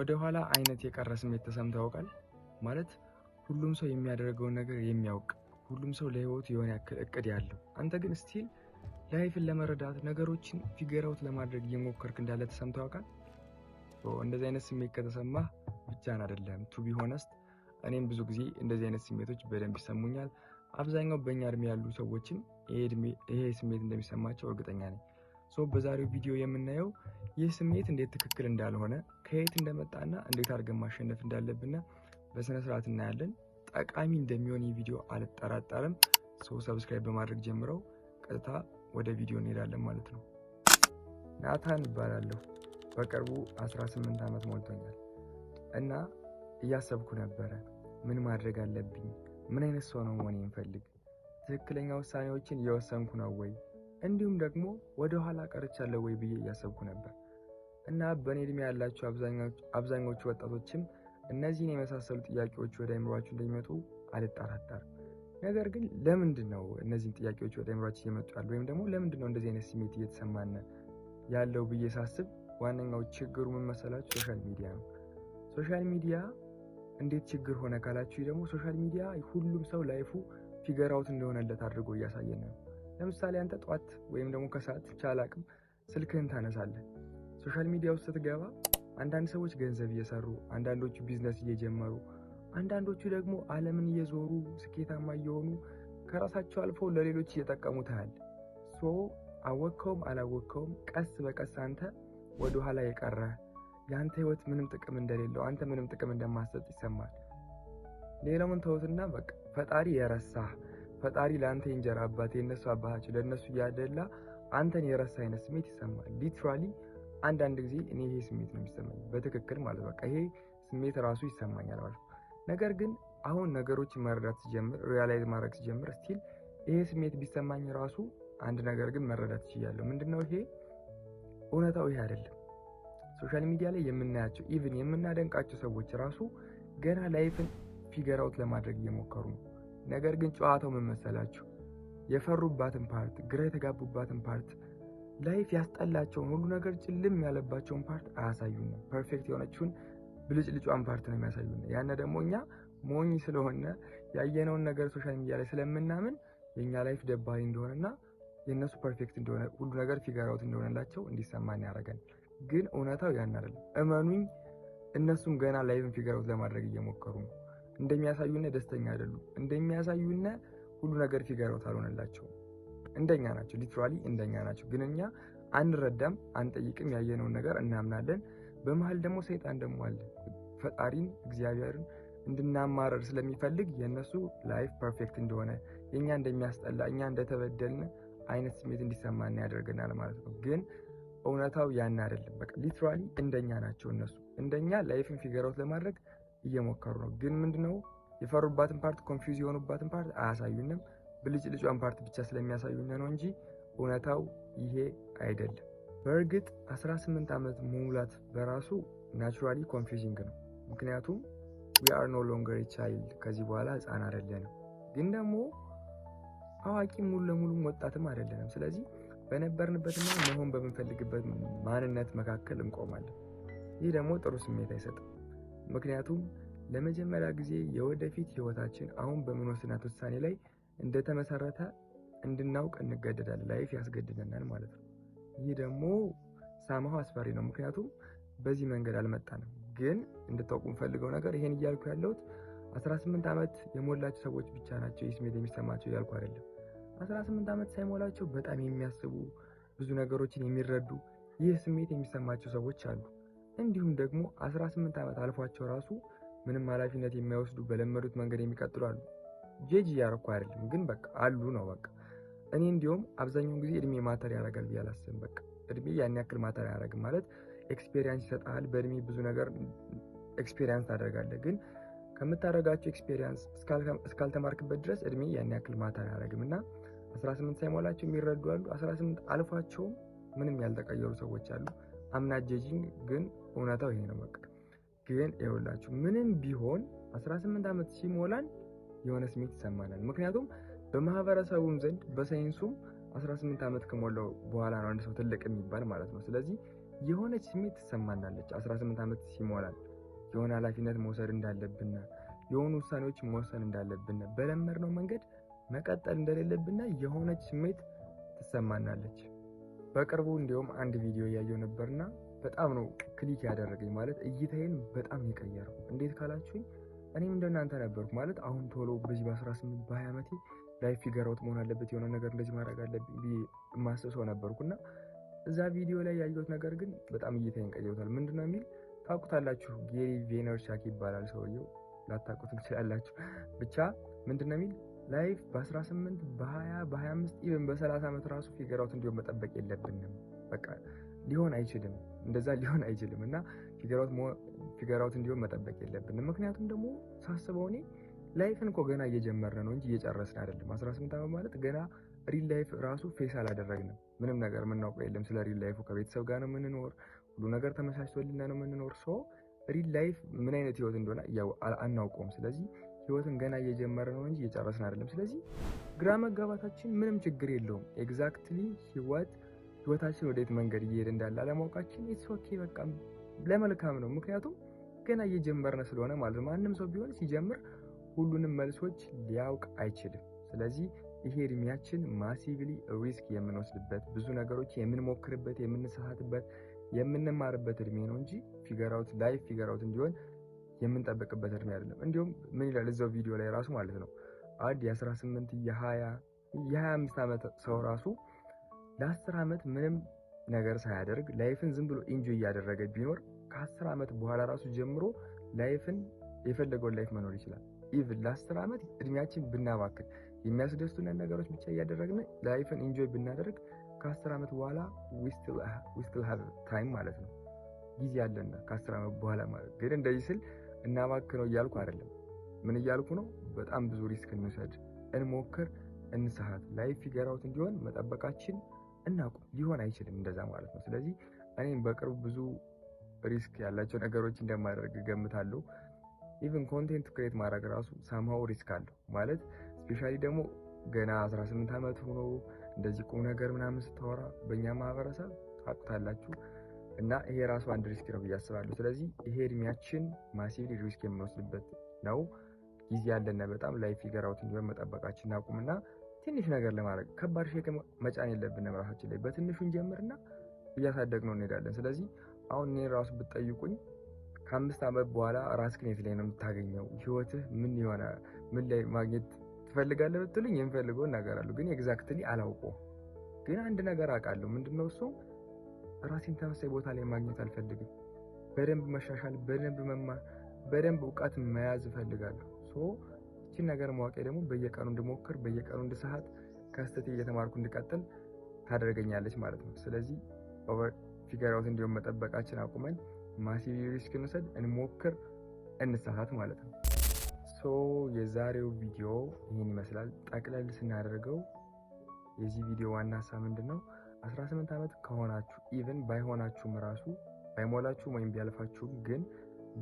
ወደኋላ አይነት የቀረ ስሜት ተሰምቶ ያውቃል? ማለት ሁሉም ሰው የሚያደርገውን ነገር የሚያውቅ፣ ሁሉም ሰው ለህይወቱ የሆነ ያክል እቅድ ያለው፣ አንተ ግን still life ን ለመረዳት፣ ነገሮችን figure out ለማድረግ እየሞከርክ እንዳለ ተሰምቶ ያውቃል? እንደዚህ አይነት ስሜት ከተሰማህ ብቻህን አይደለም። To be honest፣ እኔም ብዙ ጊዜ እንደዚህ አይነት ስሜቶች በደንብ ይሰሙኛል። አብዛኛው በእኛ እድሜ ያሉ ሰዎችም ይሄ ስሜት እንደሚሰማቸው እርግጠኛ ነኝ። So በዛሬው ቪዲዮ የምናየው ይህ ስሜት እንዴት ትክክል እንዳልሆነ፣ ከየት እንደመጣና እንዴት አድርገን ማሸነፍ እንዳለብን በስነ ስርዓት እናያለን። ጠቃሚ እንደሚሆን ይህ ቪዲዮ አልጠራጠርም። So subscribe በማድረግ ጀምረው ቀጥታ ወደ ቪዲዮ እንሄዳለን ማለት ነው። ናታን እባላለሁ። በቅርቡ 18 ዓመት ሞልቶኛል እና እያሰብኩ ነበረ፣ ምን ማድረግ አለብኝ? ምን አይነት ሰው ነው መሆን የምፈልግ? ትክክለኛ ውሳኔዎችን እየወሰንኩ ነው ወይ? እንዲሁም ደግሞ ወደ ኋላ ቀርቻለሁ ወይ ብዬ እያሰብኩ ነበር። እና በእኔ እድሜ ያላችሁ አብዛኞቹ ወጣቶችም እነዚህን የመሳሰሉ ጥያቄዎች ወደ አይምሯችሁ እንደሚመጡ አልጠራጠርም። ነገር ግን ለምንድን ነው እነዚህን ጥያቄዎች ወደ አይምሯችን እየመጡ ያሉ፣ ወይም ደግሞ ለምንድን ነው እንደዚህ አይነት ስሜት እየተሰማን ያለው ብዬ ሳስብ ዋነኛው ችግሩ ምን መሰላችሁ? Social media ነው። Social media እንዴት ችግር ሆነ ካላችሁ ደግሞ social media ሁሉም ሰው life ኡ figure out እንደሆነለት አድርጎ እያሳየን ነው። ለምሳሌ አንተ ጠዋት ወይም ደግሞ ከሰዓት፣ ብቻ አላቅም፣ ስልክህን ታነሳለህ። Social media ውስጥ ስትገባ አንዳንድ ሰዎች ገንዘብ እየሰሩ፣ አንዳንዶቹ ቢዝነስ እየጀመሩ፣ አንዳንዶቹ ደግሞ ዓለምን እየዞሩ ስኬታማ እየሆኑ ከራሳቸው አልፈው ለሌሎች እየጠቀሙ ታያለህ። So አወቅከውም አላወቅከውም ቀስ በቀስ አንተ ወደኋላ የቀረህ፣ የአንተ ህይወት ምንም ጥቅም እንደሌለው፣ አንተ ምንም ጥቅም እንደማትሰጥ ይሰማሃል። ሌላውን ተውትና በቃ ፈጣሪ የረሳህ፣ ፈጣሪ ለአንተ የእንጀራ አባት የእነሱ አባታቸው ለእነሱ እያደላ አንተን የረሳ አይነት ስሜት ይሰማል። Literally አንዳንድ ጊዜ እኔ ይሄ ስሜት ነው የሚሰማኝ በትክክል ማለት፣ በቃ ይሄ ስሜት ራሱ ይሰማኛል ማለት ነው። ነገር ግን አሁን ነገሮችን መረዳት ስጀምር፣ realize ማድረግ ስጀምር፣ still ይሄ ስሜት ቢሰማኝ ራሱ አንድ ነገር ግን መረዳት ችያለሁ። ምንድነው ይሄ? እውነታው ይሄ አይደለም። Social media ላይ የምናያቸው፣ even የምናደንቃቸው ሰዎች ራሱ ገና life ን figure out ለማድረግ እየሞከሩ ነው። ነገር ግን ጨዋታው ምን መሰላችሁ? የፈሩባትን part፣ ግራ የተጋቡባትን part፣ life ያስጠላቸውን፣ ሁሉ ነገር ጭልም ያለባቸውን part አያሳዩንም። Perfect የሆነችውን ብልጭልጯን part ነው የሚያሳዩን። ያነ ደግሞ እኛ ሞኝ ስለሆነ ያየነውን ነገር social media ላይ ስለምናምን የእኛ life ደባሪ እንደሆነና የእነሱ perfect እንደሆነ፣ ሁሉ ነገር figure out እንደሆነላቸው እንዲሰማን ያደርገን። ግን እውነታው ያን አይደለም። እመኑኝ፣ እነሱም ገና life ን figure out ለማድረግ እየሞከሩ ነው። እንደሚያሳዩን ደስተኛ አይደሉም። እንደሚያሳዩን ሁሉ ነገር figure out አልሆነላቸውም። እንደኛ ናቸው፣ literally እንደኛ ናቸው። ግን እኛ አንረዳም፣ አንጠይቅም፣ ያየነውን ነገር እናምናለን። በመሀል ደግሞ ሰይጣን ደግሞ አለ። ፈጣሪን፣ እግዚአብሔርን እንድናማረር ስለሚፈልግ የእነሱ life perfect እንደሆነ፣ የእኛ እንደሚያስጠላ፣ እኛ እንደተበደልን አይነት ስሜት እንዲሰማን ያደርገናል ማለት ነው። ግን እውነታው ያን አይደለም። በቃ literally እንደኛ ናቸው እነሱ፣ እንደኛ life ን figure out ለማድረግ እየሞከሩ ነው። ግን ምንድነው፣ የፈሩባትን part፣ confuse የሆኑባትን part አያሳዩንም። ብልጭልጯን part ብቻ ስለሚያሳዩን ነው እንጂ እውነታው ይሄ አይደለም። በእርግጥ 18 ዓመት መሙላት በራሱ naturally confusing ነው። ምክንያቱም we are no longer child፣ ከዚህ በኋላ ህፃን አይደለንም። ግን ደግሞ አዋቂ ሙሉ ለሙሉ ወጣትም አይደለንም። ስለዚህ በነበርንበትና መሆን በምንፈልግበት ማንነት መካከል እንቆማለን። ይህ ደግሞ ጥሩ ስሜት አይሰጥም። ምክንያቱም ለመጀመሪያ ጊዜ የወደፊት ህይወታችን አሁን በምንወስናት ውሳኔ ላይ እንደተመሰረተ እንድናውቅ እንገደዳለን። Life ያስገድደናል ማለት ነው። ይህ ደግሞ somehow አስፈሪ ነው። ምክንያቱም በዚህ መንገድ አልመጣንም። ግን እንድታውቁ የምፈልገው ነገር ይሄን እያልኩ ያለሁት 18 ዓመት የሞላቸው ሰዎች ብቻ ናቸው ይህ ስሜት የሚሰማቸው እያልኩ አይደለም። 18 ዓመት ሳይሞላቸው በጣም የሚያስቡ፣ ብዙ ነገሮችን የሚረዱ፣ ይህ ስሜት የሚሰማቸው ሰዎች አሉ። እንዲሁም ደግሞ 18 ዓመት አልፏቸው ራሱ ምንም ኃላፊነት የማይወስዱ፣ በለመዱት መንገድ የሚቀጥሉ አሉ። Judge እያረኩ አይደለም፣ ግን በቃ አሉ ነው በቃ። እኔ እንዲሁም አብዛኛውን ጊዜ እድሜ matter ያደርጋል ብዬ አላስብም። በቃ እድሜ ያን ያክል matter አያደርግም። ማለት experience ይሰጣል። በእድሜ ብዙ ነገር experience ታደርጋለህ። ግን ከምታደርጋቸው experience እስካልተማርክበት ድረስ እድሜ ያን ያክል matter አያደርግም እና 18 ሳይሞላቸው የሚረዱ አሉ። 18 አልፏቸውም ምንም ያልተቀየሩ ሰዎች አሉ። I'm not judging፣ ግን እውነታው ይሄ ነው በቃ። ግን ይኸውላችሁ፣ ምንም ቢሆን 18 ዓመት ሲሞላን የሆነ ስሜት ይሰማናል። ምክንያቱም በማህበረሰቡም ዘንድ በሳይንሱም 18 ዓመት ከሞላው በኋላ ነው አንድ ሰው ትልቅ የሚባል ማለት ነው። ስለዚህ የሆነች ስሜት ትሰማናለች 18 ዓመት ሲሞላን። የሆነ ኃላፊነት መውሰድ እንዳለብን፣ የሆኑ ውሳኔዎች መወሰን እንዳለብን፣ በለመድነው መንገድ መቀጠል እንደሌለብን የሆነች ስሜት ትሰማናለች። በቅርቡ እንዲሁም አንድ ቪዲዮ እያየሁ ነበርና በጣም ነው click ያደረገኝ፣ ማለት እይታዬን በጣም የቀየረው። እንዴት ካላችሁኝ እኔም እንደናንተ ነበርኩ። ማለት አሁን ቶሎ በዚህ በ18 በ20 ዓመቴ life figure out መሆን አለበት፣ የሆነ ነገር እንደዚህ ማድረግ አለብኝ ብዬ የማስብ ሰው ነበርኩና እዛ ቪዲዮ ላይ ያየሁት ነገር ግን በጣም እይታዬን ቀይሮታል። ምንድነው የሚል ታውቁታላችሁ፣ Gary Vaynerchuk ይባላል ሰውየው፣ ላታውቁት ትችላላችሁ። ብቻ ምንድነው የሚል life በ18 በ20 በ25 even በ30 ዓመት ራሱ figure out እንዲሆን መጠበቅ የለብንም። በቃ ሊሆን አይችልም፣ እንደዛ ሊሆን አይችልም እና figure out እንዲሆን መጠበቅ የለብንም። ምክንያቱም ደግሞ ሳስበው እኔ life ን እኮ ገና እየጀመርን ነው እንጂ እየጨረስን አይደለም። 18 ዓመት ማለት ገና real life ራሱ face አላደረግንም። ምንም ነገር የምናውቀው የለም ስለ real life ኡ። ከቤተሰብ ጋር ነው የምንኖር፣ ሁሉ ነገር ተመቻችቶልን ነው የምንኖር። So real life ምን አይነት ህይወት እንደሆነ አናውቀውም። ስለዚህ ህይወትን ገና እየጀመረ ነው እንጂ እየጨረስን አይደለም። ስለዚህ ግራ መጋባታችን ምንም ችግር የለውም። Exactly ህይወታችን ወዴት መንገድ እየሄደ እንዳለ አለማወቃችን it's okay፣ በቃ ለመልካም ነው። ምክንያቱም ገና እየጀመርን ስለሆነ ማለት ነው። ማንም ሰው ቢሆን ሲጀምር ሁሉንም መልሶች ሊያውቅ አይችልም። ስለዚህ ይሄ እድሜያችን massively risk የምንወስድበት፣ ብዙ ነገሮች የምንሞክርበት፣ የምንሳሳትበት፣ የምንማርበት እድሜ ነው እንጂ figure out life figure out እንዲሆን የምንጠብቅበት እድሜ አይደለም። እንዲሁም ምን ይላል እዛው ቪዲዮ ላይ ራሱ ማለት ነው፣ አንድ የ18 የ20 የ25 ዓመት ሰው ራሱ ለ10 ዓመት ምንም ነገር ሳያደርግ life ን ዝም ብሎ enjoy እያደረገ ቢኖር ከ10 ዓመት በኋላ ራሱ ጀምሮ life ን የፈለገውን life መኖር ይችላል። Even ለ10 ዓመት እድሜያችን ብናባክን፣ የሚያስደስቱን ነገሮች ብቻ እያደረግን life ን enjoy ብናደርግ ከ10 ዓመት በኋላ we still have time ማለት ነው። ጊዜ አለና ከ10 ዓመት በኋላ ማለት ግን እንደዚህ ስል እናባክነው እያልኩ አይደለም። ምን እያልኩ ነው? በጣም ብዙ risk እንውሰድ፣ እንሞክር፣ እንሳሳት። Life figure out እንዲሆን መጠበቃችን እናቁም። ሊሆን አይችልም እንደዛ ማለት ነው። ስለዚህ እኔም በቅርቡ ብዙ risk ያላቸው ነገሮች እንደማደርግ ገምታለሁ። Even content create ማድረግ ራሱ somehow risk አለው ማለት especially ደግሞ ገና 18 ዓመት ሆኖ እንደዚህ ቁም ነገር ምናምን ስታወራ በእኛ ማህበረሰብ ታውቁታላችሁ። እና ይሄ ራሱ አንድ risk ነው ብዬ አስባለሁ። ስለዚህ ይሄ እድሜያችን massively risk የምንወስድበት ነው። ጊዜ ያለና በጣም life figure out እንዲሆን መጠበቃችን እናቁምና ትንሽ ነገር ለማድረግ ከባድ ሸክም መጫን የለብንም ራሳችን ላይ፣ በትንሹ እንጀምርና እያሳደግነው እንሄዳለን። ስለዚህ አሁን እኔ ራሱ ብትጠይቁኝ ከ5 ዓመት በኋላ ራስህን የት ላይ ነው የምታገኘው? ህይወትህ ምን የሆነ ምን ላይ ማግኘት ትፈልጋለህ ብትሉኝ የምፈልገውን እናገራለሁ፣ ግን exactly አላውቀውም። ግን አንድ ነገር አውቃለሁ። ምንድነው እሱ? ራሴን ተመሳሳይ ቦታ ላይ ማግኘት አልፈልግም። በደንብ መሻሻል፣ በደንብ መማር፣ በደንብ እውቀት መያዝ እፈልጋለሁ። So ይህችን ነገር ማወቄ ደግሞ በየቀኑ እንድሞክር፣ በየቀኑ እንድሳሳት፣ ከስህተቴ እየተማርኩ እንድቀጥል ታደርገኛለች ማለት ነው። ስለዚህ over figure out እንዲሆን መጠበቃችን አቁመን massive risk እንውሰድ፣ እንሞክር፣ እንሳሳት ማለት ነው። So የዛሬው ቪዲዮ ይህን ይመስላል። ጠቅለል ስናደርገው የዚህ ቪዲዮ ዋና ሀሳብ ምንድን ነው? 18 ዓመት ከሆናችሁ even ባይሆናችሁም ራሱ፣ ባይሞላችሁም ወይም ቢያልፋችሁም ግን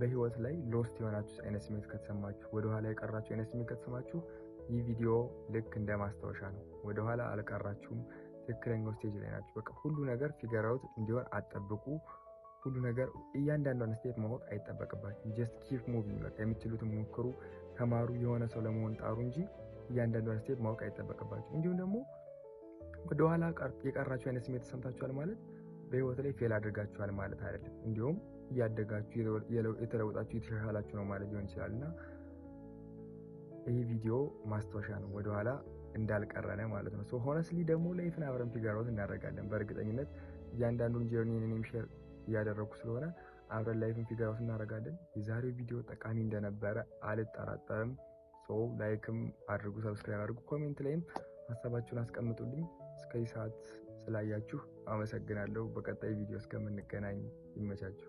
በህይወት ላይ lost የሆናችሁ አይነት ስሜት ከተሰማችሁ፣ ወደኋላ የቀራችሁ አይነት ስሜት ከተሰማችሁ ይህ ቪዲዮ ልክ እንደ ማስታወሻ ነው። ወደኋላ አልቀራችሁም፣ ትክክለኛው stage ላይ ናችሁ። በቃ ሁሉ ነገር figure out እንዲሆን አትጠብቁ። ሁሉ ነገር እያንዳንዷን step ማወቅ አይጠበቅባችሁም። Just keep moving። በቃ የምትችሉትን ሞክሩ፣ ተማሩ፣ የሆነ ሰው ለመሆን ጣሩ እንጂ እያንዳንዷን step ማወቅ አይጠበቅባችሁም። እንዲሁም ደግሞ ወደኋላ የቀራችሁ አይነት ስሜት ተሰምታችኋል ማለት በህይወት ላይ fail አድርጋችኋል ማለት አይደለም። እንዲሁም እያደጋችሁ፣ የተለወጣችሁ፣ የተሻሻላችሁ ነው ማለት ሊሆን ይችላል እና ይህ ቪዲዮ ማስታወሻ ነው ወደኋላ እንዳልቀረነ ማለት ነው። So honestly ደግሞ life ን አብረን figure out እናደርጋለን። በእርግጠኝነት እያንዳንዱን journey እኔም share እያደረግኩ ስለሆነ አብረን life ን figure out እናደርጋለን። የዛሬው ቪዲዮ ጠቃሚ እንደነበረ አልጠራጠርም። So like ም አድርጉ፣ subscribe አድርጉ፣ comment ላይም ሀሳባችሁን አስቀምጡልኝ። እስከዚህ ሰዓት ስላያችሁ አመሰግናለሁ። በቀጣይ ቪዲዮ እስከምንገናኝ ይመቻችሁ።